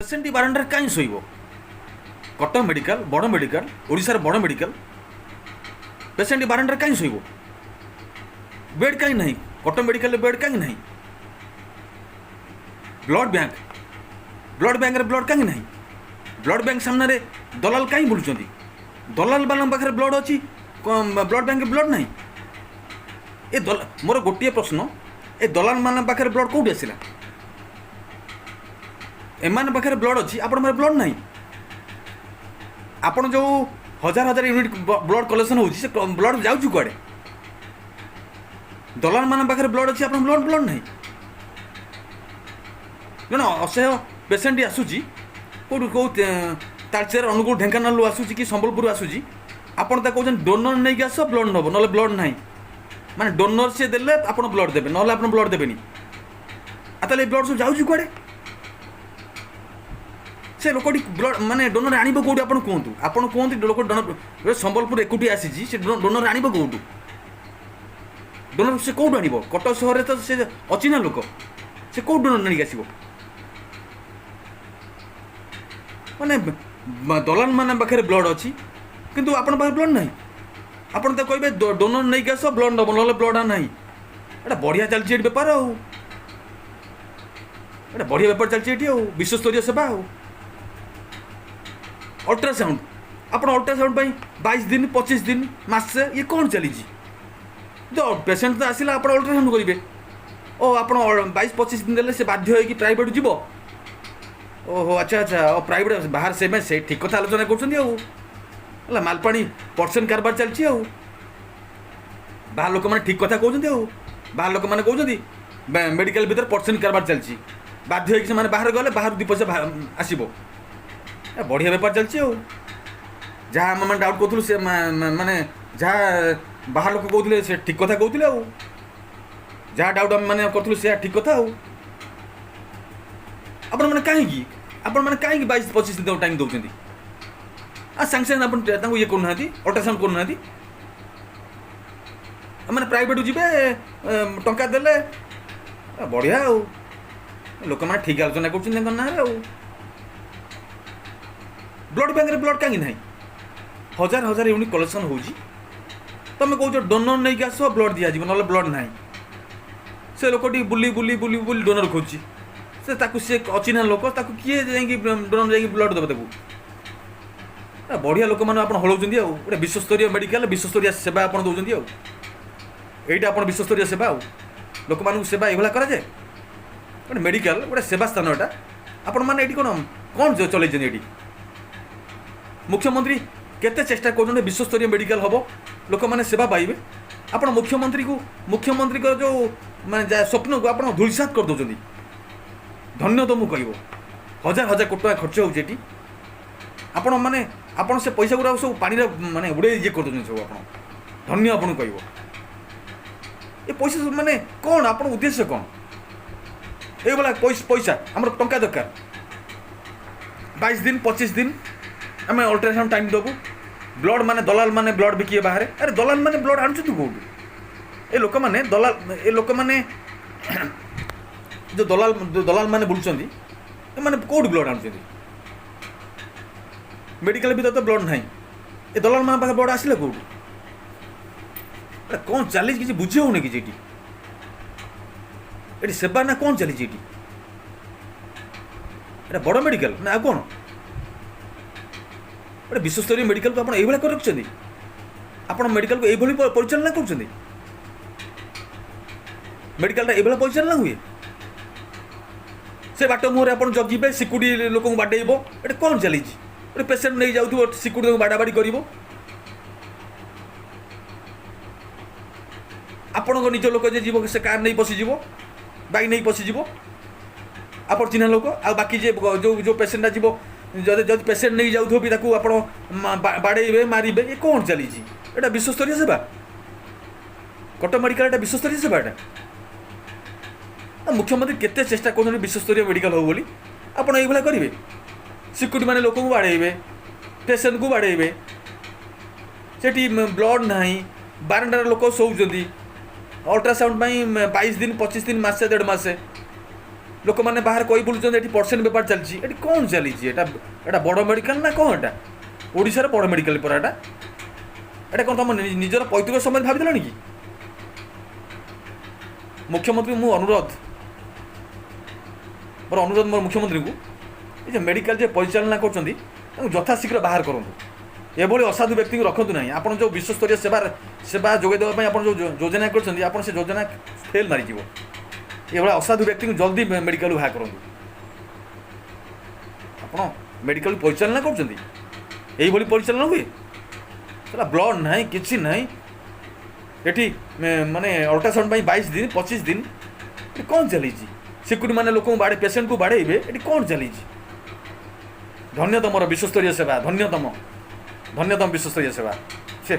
Patient ବାରଣ୍ଡାରେ କାହିଁ ଶୋଇବ? କଟକ ମେଡ଼ିକାଲ ବଡ଼ ମେଡ଼ିକାଲ, ଓଡ଼ିଶାର ବଡ଼ ମେଡ଼ିକାଲ, ପେସେଣ୍ଟ ବାରଣ୍ଡାରେ କାହିଁ ଶୋଇବ? ବେଡ୍ କାହିଁ ନାହିଁ? କଟକ ମେଡ଼ିକାଲରେ ବେଡ୍ କାହିଁ ନାହିଁ? ବ୍ଲଡ୍ ବ୍ୟାଙ୍କ, ବ୍ଲଡ୍ ବ୍ୟାଙ୍କରେ ବ୍ଲଡ୍ କାହିଁ ନାହିଁ? ବ୍ଲଡ୍ ବ୍ୟାଙ୍କ ସାମ୍ନାରେ ଦଲାଲ କାହିଁ ବୁଲୁଛନ୍ତି? ଦଲାଲ ବାଲାଙ୍କ ପାଖରେ ବ୍ଲଡ୍ ଅଛି, ବ୍ଲଡ୍ ବ୍ୟାଙ୍କରେ ବ୍ଲଡ୍ ନାହିଁ। ଏ ମୋର ଗୋଟିଏ ପ୍ରଶ୍ନ, ଏ ଦଲାଲମାନଙ୍କ ପାଖରେ ବ୍ଲଡ୍ କେଉଁଠି ଆସିଲା? ଏମାନଙ୍କ ପାଖରେ ବ୍ଲଡ୍ ଅଛି, ଆପଣଙ୍କ ପାଖରେ ବ୍ଲଡ୍ ନାହିଁ। ଆପଣ ଯେଉଁ ହଜାର ହଜାର ୟୁନିଟ୍ ବ୍ଲଡ୍ କଲେକ୍ସନ୍ ହେଉଛି, ସେ ବ୍ଲଡ୍ ଯାଉଛି କୁଆଡ଼େ? ଦଲାଲମାନଙ୍କ ପାଖରେ ବ୍ଲଡ୍ ଅଛି, ଆପଣ ବ୍ଲଡ୍ ନାହିଁ। ଜଣେ ଅସହାୟ ପେସେଣ୍ଟ ଆସୁଛି କେଉଁଠୁ, କେଉଁ ତାଳଚେର, ଅନୁଗୁଳ, ଢେଙ୍କାନାଳରୁ ଆସୁଛି କି ସମ୍ବଲପୁରରୁ ଆସୁଛି, ଆପଣ ତାକୁ କହୁଛନ୍ତି ଡୋନର ନେଇକି ଆସ, ବ୍ଲଡ୍ ନେବ, ନହେଲେ ବ୍ଲଡ୍ ନାହିଁ। ମାନେ ଡୋନର ସିଏ ଦେଲେ ଆପଣ ବ୍ଲଡ୍ ଦେବେ, ନହେଲେ ଆପଣ ବ୍ଲଡ୍ ଦେବେନି। ଆଉ ତାହେଲେ ଏ ବ୍ଲଡ୍ ସବୁ ଯାଉଛି କୁଆଡ଼େ? ସେ ଲୋକଟି ବ୍ଲଡ୍ ମାନେ ଡୋନର ଆଣିବ କେଉଁଠି? ଆପଣ କୁହନ୍ତୁ, ଆପଣ କୁହନ୍ତୁ। ଲୋକ ଡୋନର ସମ୍ବଲପୁର ଏକୁଟିଆ ଆସିଛି, ସେ ଡୋନର ଆଣିବ କେଉଁଠୁ? ଡୋନର ସେ କେଉଁଠୁ ଆଣିବ? କଟକ ସହରରେ ତ ସେ ଅଚିହ୍ନା ଲୋକ, ସେ କେଉଁଠୁ ଡୋନର ନେଇକି ଆସିବ? ମାନେ ଦଲାଲ ମାନଙ୍କ ପାଖରେ ବ୍ଲଡ୍ ଅଛି, କିନ୍ତୁ ଆପଣଙ୍କ ପାଖରେ ବ୍ଲଡ୍ ନାହିଁ। ଆପଣ ତାକୁ କହିବେ ଡୋନର ନେଇକି ଆସ, ବ୍ଲଡ୍ ନେବ, ନହେଲେ ବ୍ଲଡ୍ ନାହିଁ। ଏଇଟା ବଢ଼ିଆ ଚାଲିଛି ଏଠି ବେପାର। ଆଉ ଏଇଟା ବଢ଼ିଆ ବେପାର ଚାଲିଛି ଏଠି, ଆଉ ବିଶ୍ୱସ୍ତରୀୟ ସେବା। ଆଉ ଅଲ୍ଟ୍ରାସାଉଣ୍ଡ, ଆପଣ ଅଲ୍ଟ୍ରାସାଉଣ୍ଡ ପାଇଁ 22 ଦିନ, 25 ଦିନ, ମାସେ, ଇଏ କ'ଣ ଚାଲିଛି? ତ ପେସେଣ୍ଟ ତ ଆସିଲା, ଆପଣ ଅଲ୍ଟ୍ରାସାଉଣ୍ଡ କରିବେ। ଓ ଆପଣ 22 25 ଦିନ ଦେଲେ ସେ ବାଧ୍ୟ ହେଇକି ପ୍ରାଇଭେଟ୍ ଯିବ। ଓହୋ, ଆଚ୍ଛା ଆଚ୍ଛା, ଓ ପ୍ରାଇଭେଟ୍ ବାହାର ସେମାନେ ସେ ଠିକ୍ କଥା ଆଲୋଚନା କରୁଛନ୍ତି। ଆଉ ହେଲା ମାଲପାଣି ପରସେଣ୍ଟ କାରବାର ଚାଲିଛି। ଆଉ ବାହାର ଲୋକମାନେ ଠିକ୍ କଥା କହୁଛନ୍ତି। ଆଉ ବାହାର ଲୋକମାନେ କହୁଛନ୍ତି ମେଡ଼ିକାଲ ଭିତରେ ପରସେଣ୍ଟ କାରବାର ଚାଲିଛି, ବାଧ୍ୟ ହେଇକି ସେମାନେ ବାହାରେ ଗଲେ ବାହାରୁ 2 ପଇସା ଆସିବ। ଏ ବଢ଼ିଆ ବେପାର ଚାଲିଛି। ଆଉ ଯାହା ଆମେମାନେ ଡାଉଟ୍ କରୁଥିଲୁ, ସେ ମାନେ ଯାହା ବାହାର ଲୋକ କହୁଥିଲେ, ସେ ଠିକ୍ କଥା କହୁଥିଲେ। ଆଉ ଯାହା ଡାଉଟ୍ ଆମେମାନେ କରୁଥିଲୁ, ସେୟା ଠିକ୍ କଥା। ଆଉ ଆପଣମାନେ କାହିଁକି, ଆପଣମାନେ କାହିଁକି 22 25 ଦିନ ଟାଇମ୍ ଦେଉଛନ୍ତି? ଆଉ ସାଙ୍ଗେ ସାଙ୍ଗେ ଆପଣ ତାଙ୍କୁ ଇଏ କରୁନାହାନ୍ତି, ଅଲ୍ଟ୍ରାସାଉଣ୍ଡ କରୁନାହାନ୍ତି? ମାନେ ପ୍ରାଇଭେଟକୁ ଯିବେ, ଟଙ୍କା ଦେଲେ ବଢ଼ିଆ। ଆଉ ଲୋକମାନେ ଠିକ୍ ଆଲୋଚନା କରୁଛନ୍ତି ତାଙ୍କ ନାଁରେ। ଆଉ ବ୍ଲଡ୍ ବ୍ୟାଙ୍କରେ ବ୍ଲଡ୍ କାହିଁକି ନାହିଁ? ହଜାର ହଜାର ୟୁନିଟ୍ କଲେକ୍ସନ୍ ହେଉଛି, ତୁମେ କହୁଛ ଡୋନର ନେଇକି ଆସ, ବ୍ଲଡ୍ ଦିଆଯିବ, ନହେଲେ ବ୍ଲଡ୍ ନାହିଁ। ସେ ଲୋକଟି ବୁଲି ବୁଲି ବୁଲି ବୁଲି ଡୋନର ଖୋଜୁଛି। ସେ ତାକୁ, ସେ ଅଚିହ୍ନା ଲୋକ, ତାକୁ କିଏ ଯାଇକି ଡୋନର ଯାଇକି ବ୍ଲଡ୍ ଦେବ ତାକୁ? ବଢ଼ିଆ ଲୋକମାନେ ଆପଣ ହଳଉଛନ୍ତି। ଆଉ ଗୋଟେ ବିଶ୍ୱସ୍ତରୀୟ ମେଡ଼ିକାଲ, ବିଶ୍ୱସ୍ତରୀୟ ସେବା ଆପଣ ଦେଉଛନ୍ତି। ଆଉ ଏଇଟା ଆପଣ ବିଶ୍ୱସ୍ତରୀୟ ସେବା? ଆଉ ଲୋକମାନଙ୍କୁ ସେବା ଏଇଭଳିଆ କରାଯାଏ? ଗୋଟେ ମେଡ଼ିକାଲ, ଗୋଟେ ସେବା ସ୍ଥାନ ଏଟା। ଆପଣମାନେ ଏଇଠି କ'ଣ କ'ଣ ଚଲେଇଛନ୍ତି ଏଠି? ମୁଖ୍ୟମନ୍ତ୍ରୀ କେତେ ଚେଷ୍ଟା କରୁଛନ୍ତି ବିଶ୍ୱସ୍ତରୀୟ ମେଡ଼ିକାଲ ହେବ, ଲୋକମାନେ ସେବା ପାଇବେ। ଆପଣ ମୁଖ୍ୟମନ୍ତ୍ରୀକୁ, ମୁଖ୍ୟମନ୍ତ୍ରୀଙ୍କର ଯେଉଁ ମାନେ ଯାହା ସ୍ୱପ୍ନକୁ ଆପଣ ଧୂଳିସାତ କରିଦେଉଛନ୍ତି। ଧନ୍ୟ ତ ମୁଁ କହିବ। ହଜାର ହଜାର କୋଟି ଟଙ୍କା ଖର୍ଚ୍ଚ ହେଉଛି ଏଠି। ଆପଣ ମାନେ ଆପଣ ସେ ପଇସା ଗୁଡ଼ାକ ସବୁ ପାଣିରେ ମାନେ ଉଡ଼େଇ ଇଏ କରିଦେଉଛନ୍ତି ସବୁ ଆପଣ। ଧନ୍ୟ ଆପଣଙ୍କୁ କହିବ। ଏ ପଇସା ସବୁ ମାନେ କ'ଣ? ଆପଣଙ୍କ ଉଦ୍ଦେଶ୍ୟ କ'ଣ? ଏଇଭଳିଆ ପଇସା ଆମର ଟଙ୍କା ଦରକାର। 22 ଦିନ, 25 ଦିନ ଆମେ ଅଲ୍ଟ୍ରାସାଉଣ୍ଡ ଟାଇମ୍ ଦେବୁ। ବ୍ଲଡ୍ ମାନେ ଦଲାଲ ମାନେ ବ୍ଲଡ୍ ବିକିବେ ବାହାରେ। ଆରେ ଦଲାଲ ମାନେ ବ୍ଲଡ୍ ଆଣୁଛନ୍ତି କେଉଁଠୁ? ଏ ଲୋକମାନେ ଦଲାଲ, ଏ ଲୋକମାନେ ଯେଉଁ ଦଲାଲ, ଯେଉଁ ଦଲାଲ ମାନେ ବୁଲୁଛନ୍ତି, ଏମାନେ କେଉଁଠୁ ବ୍ଲଡ୍ ଆଣୁଛନ୍ତି? ମେଡ଼ିକାଲ ଭିତରେ ତ ବ୍ଲଡ୍ ନାହିଁ, ଏ ଦଲାଲ ମାନଙ୍କ ପାଖରେ ବ୍ଲଡ୍ ଆସିଲା କେଉଁଠୁ? ଆରେ କ'ଣ ଚାଲିଛି କିଛି ବୁଝି ହେଉନି କିଛି ଏଠି। ଏଠି ସେବା ନା କ'ଣ ଚାଲିଛି ଏଠି? ଏଇଟା ବଡ଼ ମେଡ଼ିକାଲ ନା ଆଉ କ'ଣ? ଗୋଟେ ବିଶ୍ୱସ୍ତରୀୟ ମେଡ଼ିକାଲକୁ ଆପଣ ଏଇଭଳିଆ କରି ରଖିଛନ୍ତି? ଆପଣ ମେଡ଼ିକାଲକୁ ଏଇଭଳି ପରିଚାଳନା କରୁଛନ୍ତି? ମେଡ଼ିକାଲଟା ଏଇଭଳିଆ ପରିଚାଳନା ହୁଏ? ସେ ବାଟ ମୁହଁରେ ଆପଣ ଜଗିବେ, ସିକ୍ୟୁରିଟି ଲୋକଙ୍କୁ ବାଡ଼େଇବ, ଏଠି କ'ଣ ଚାଲିଛି? ଗୋଟେ ପେସେଣ୍ଟ ନେଇ ଯାଉଥିବ, ସିକ୍ୟୁରିଟି ତାକୁ ବାଡ଼ାବାଡ଼ି କରିବ। ଆପଣଙ୍କ ନିଜ ଲୋକ ଯିଏ ଯିବ, ସେ କାର୍ ନେଇ ପଶିଯିବ, ବାଇକ୍ ନେଇ ପଶିଯିବ, ଆପଣ ଚିହ୍ନା ଲୋକ। ଆଉ ବାକି ଯିଏ ଯେଉଁ ଯେଉଁ ପେସେଣ୍ଟଟା ଯିବ, ଯଦି ଯଦି ପେସେଣ୍ଟ ନେଇ ଯାଉଥିବ ବି, ତାକୁ ଆପଣ ବାଡ଼େଇବେ, ମାରିବେ। ଏ କ'ଣ ଚାଲିଛି? ଏଇଟା ବିଶ୍ୱସ୍ତରୀୟ ସେବା? କଟକ ମେଡ଼ିକାଲ ଏଇଟା ବିଶ୍ୱସ୍ତରୀୟ ସେବା ଏଇଟା? ମୁଖ୍ୟମନ୍ତ୍ରୀ କେତେ ଚେଷ୍ଟା କରୁଛନ୍ତି ବିଶ୍ୱସ୍ତରୀୟ ମେଡ଼ିକାଲ ହଉ ବୋଲି, ଆପଣ ଏଇଭଳିଆ କରିବେ? ସିକ୍ୟୁରିଟି ମାନେ ଲୋକଙ୍କୁ ବାଡ଼େଇବେ, ପେସେଣ୍ଟକୁ ବାଡ଼େଇବେ। ସେଠି ବ୍ଲଡ଼ ନାହିଁ, ବାରଣ୍ଡାରେ ଲୋକ ଶୋଉଛନ୍ତି। ଅଲ୍ଟ୍ରାସାଉଣ୍ଡ ପାଇଁ 22 ଦିନ, 25 ଦିନ, ମାସେ, ଦେଢ଼ ମାସେ। ଲୋକମାନେ ବାହାରେ କହି ବୁଲୁଛନ୍ତି, ଏଠି ପରସେଣ୍ଟ ବେପାର ଚାଲିଛି। ଏଠି କ'ଣ ଚାଲିଛି? ଏଇଟା ବଡ଼ ମେଡ଼ିକାଲ ନା କ'ଣ ଏଇଟା? ଓଡ଼ିଶାର ବଡ଼ ମେଡ଼ିକାଲ ପରା ଏଇଟା। ଏଇଟା କ'ଣ ତମ ନିଜର ପୈତୃକ ସମ୍ପତ୍ତି ଭାବିଦେଲଣି କି? ମୁଖ୍ୟମନ୍ତ୍ରୀ ମୁଁ ଅନୁରୋଧ, ମୋର ଅନୁରୋଧ ମୋର ମୁଖ୍ୟମନ୍ତ୍ରୀଙ୍କୁ, ଏ ଯେ ମେଡ଼ିକାଲ ଯେ ପରିଚାଳନା କରୁଛନ୍ତି, ତାଙ୍କୁ ଯଥାଶୀଘ୍ର ବାହାର କରନ୍ତୁ। ଏଭଳି ଅସାଧୁ ବ୍ୟକ୍ତିଙ୍କୁ ରଖନ୍ତୁ ନାହିଁ। ଆପଣ ଯେଉଁ ବିଶ୍ୱସ୍ତରୀୟ ସେବା ଯୋଗାଇ ଦେବା ପାଇଁ ଆପଣ ଯେଉଁ ଯୋଜନା କରିଛନ୍ତି, ଆପଣ ସେ ଯୋଜନା ଫେଲ୍ ମାରିଯିବ। ଏଭଳିଆ ଅସାଧୁ ବ୍ୟକ୍ତିଙ୍କୁ ଜଲ୍ଦି ମେଡ଼ିକାଲରୁ ବାହାର କରନ୍ତୁ। ଆପଣ ମେଡ଼ିକାଲ ପରିଚାଳନା କରୁଛନ୍ତି, ଏଇଭଳି ପରିଚାଳନା ହୁଏ? ସେଟା ବ୍ଲଡ଼ ନାହିଁ, କିଛି ନାହିଁ ଏଠି। ମାନେ ଅଲ୍ଟ୍ରାସାଉଣ୍ଡ ପାଇଁ 22 ଦିନ, 25 ଦିନ, ଏଠି କ'ଣ ଚାଲିଛି? ସିକ୍ୟୁରିଟି ମାନେ ଲୋକଙ୍କୁ ବାଡ଼େ, ପେସେଣ୍ଟକୁ ବାଡ଼େଇବେ। ଏଠି କ'ଣ ଚାଲିଛି? ଧନ୍ୟ ତମର ବିଶ୍ୱସ୍ତରୀୟ ସେବା, ଧନ୍ୟ ତମ, ଧନ୍ୟ ତମ ବିଶ୍ୱସ୍ତରୀୟ ସେବା ସେ।